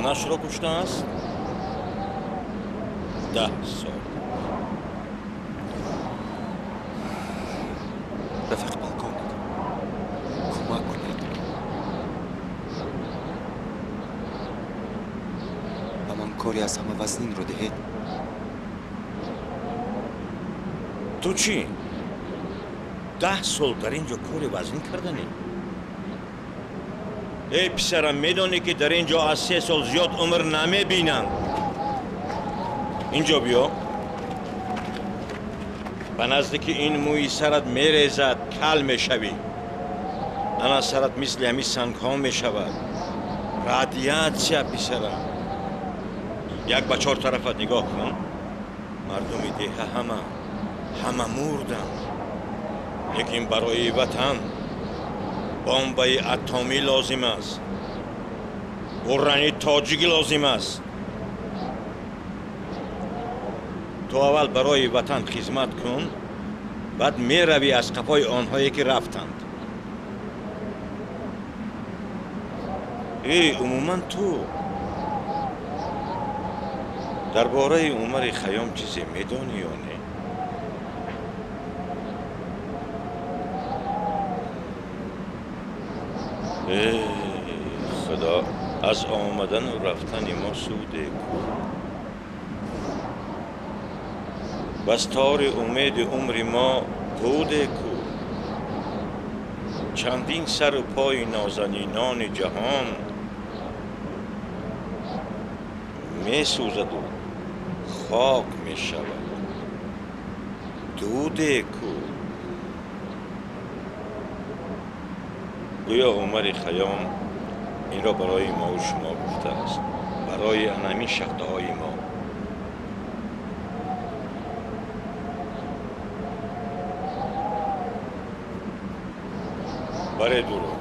Занашро куштааст? 10 сол. Рафиқи полковник, кӯмак кунед. Ба ман кори аз ҳама вазнинро диҳед. Ту чӣ, 10 сол дар ин ҷо кори вазнин карданӣ? Эй писарам, медонӣ, ки дар ин ҷо аз 3 сол зиёд умр намебинанд? Инҷо биё, ба назде ки ин мӯи сарат мерезад, кал мешавӣ. Ана сарат мисли ҳамин сангҳо мешавад. Радиация, писарам. Як ба чор тарафат нигоҳ кун. Мардуми деҳа ҳама мурданд, лекин барои ватан бомбаи атомӣ лозим аст, урани тоҷикӣ лозим аст. Ту аввал барои ватан хизмат кун, баъд меравӣ аз қафои онҳое, ки рафтанд. Эй, умуман, ту дар бораи Умари Хайём чизе медонӣ ё не? Эй Худо, аз омадану рафтани мо суде ку? Бас тори умеди умри мо буде ку? Чандин сару пои нозанинони ҷаҳон месӯзаду хок мешавад, дуде ку? Гӯё Умари Хайём инро барои мову шумо гуфтааст, барои анамин шахтаҳои мо. Баре дуро.